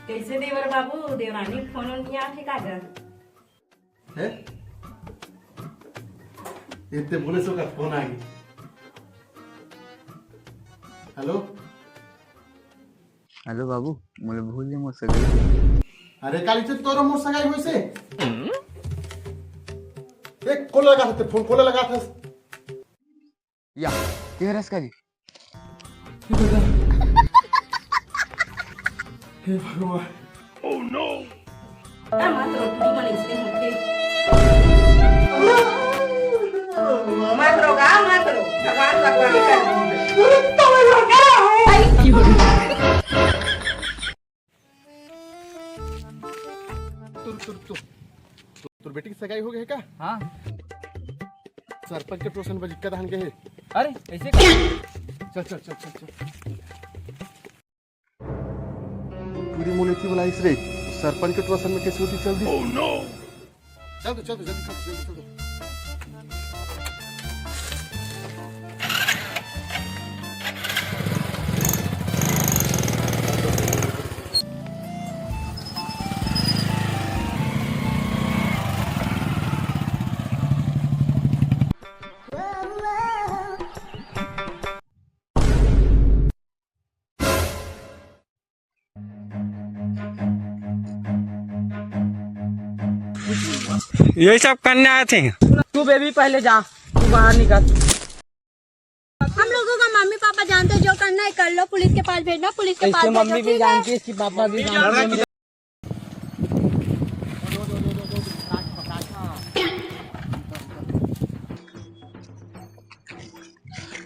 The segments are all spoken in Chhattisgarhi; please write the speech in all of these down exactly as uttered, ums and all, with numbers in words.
कइसे देवर बाबू, देवरानी फोन नइ आथे का गा? हैं? इतने बोले सो का फोन आ गई। हेलो। हेलो बाबू, मोला भूल जा, मोर सगाई। अरे काली, तो तोरो मोर सगाई होइसे? एक कोला लगा थे फोन, कोला लगा थे। या, के हरस का जी? हे भगवान। Oh no! मत रो, टूरी मन अइसने होथे। मत रो गा, मत रो। भगवान भगवान कर। तोर, तोर, तोर, तोर बेटी के सगाई हो गे हे का? हाँ। सरपंच के टोसन बर इक्का दहन गे हे। अरे, अइसे का? चल, चल, चल, चल, चल। टूरी मोला एती बलाइस रे, सरपंच के टोसन में कइसे होती, चल दी। Oh no! चल तो, चल तो, जल्दी चल, जल्दी चल तो। यही सब करने आए थे। तू बेबी पहले जा, तू बाहर निकल। हम लोगों का मम्मी पापा जानते हैं, जो करना है कर लो, पुलिस के पास भेजना, पुलिस के पास इसके भेजो, मम्मी भी ठीक है? जानती है, इसकी पापा भी जानते हैं।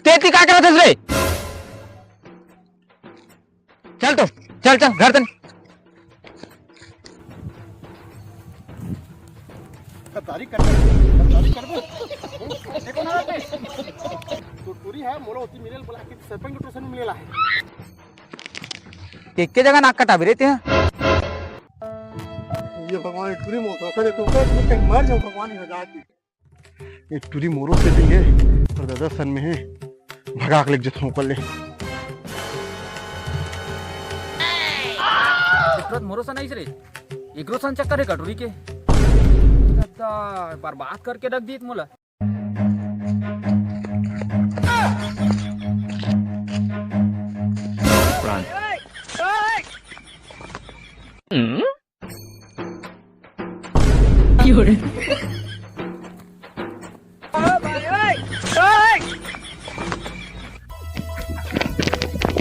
ते एती का करत हस रे? चल तो, चल, चल, घर चल। गद्दारी कर, गद्दारी कर। देखो ना, तो टूरी है, मोला ओती मिलेल बोला कि सरपंच के टोसन में मिलेला है। एके जगह नाक कटाबे रे ते। ये भगवान, टूरी मौत होता है, तो कहीं मर जाऊं भगवान, ये हजार की। ये टूरी मोरो सेटिंग है, पर दादा सन में है, भगा के लेके जथों कर ले। तुरंत मोरो सन आइस रे, एकरो सन चक्कर है कटोरी के। दादा, बर्बाद करके रख दी मोला।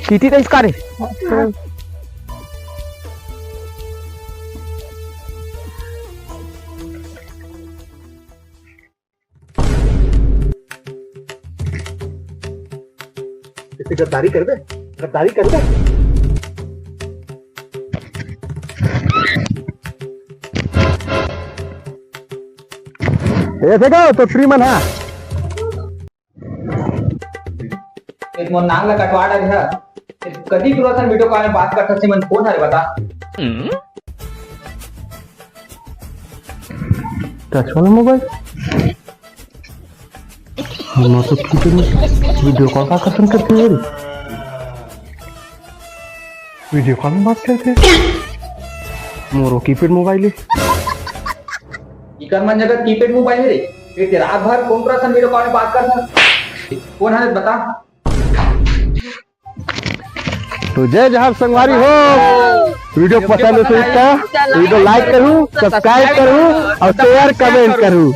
सीटी तो इसका रे। इसे गद्दारी कर दे, गद्दारी कर दे। ऐसे का तो श्रीमन है। एक मोर नाक ला कटवा डारे हा। कदी टूरा सन वीडियो कॉल में बात करत हस, मन फोन हरे बता। टच वाला मोबाइल। हम तो ठीक है, वीडियो कॉल का कसम करते हैं। वीडियो कॉल में बात करते हैं। मोरो कीपैड मोबाइल है। इकर मन जगह कीपैड मोबाइल है रे। ये रात भर कौन टूरा सन वीडियो कॉल में बात करता? कौन है बता? तो जय जोहार संगवारी हो, वीडियो पसंद है तो इसका वीडियो लाइक करूँ, सब्सक्राइब करूँ और शेयर कमेंट करूँ।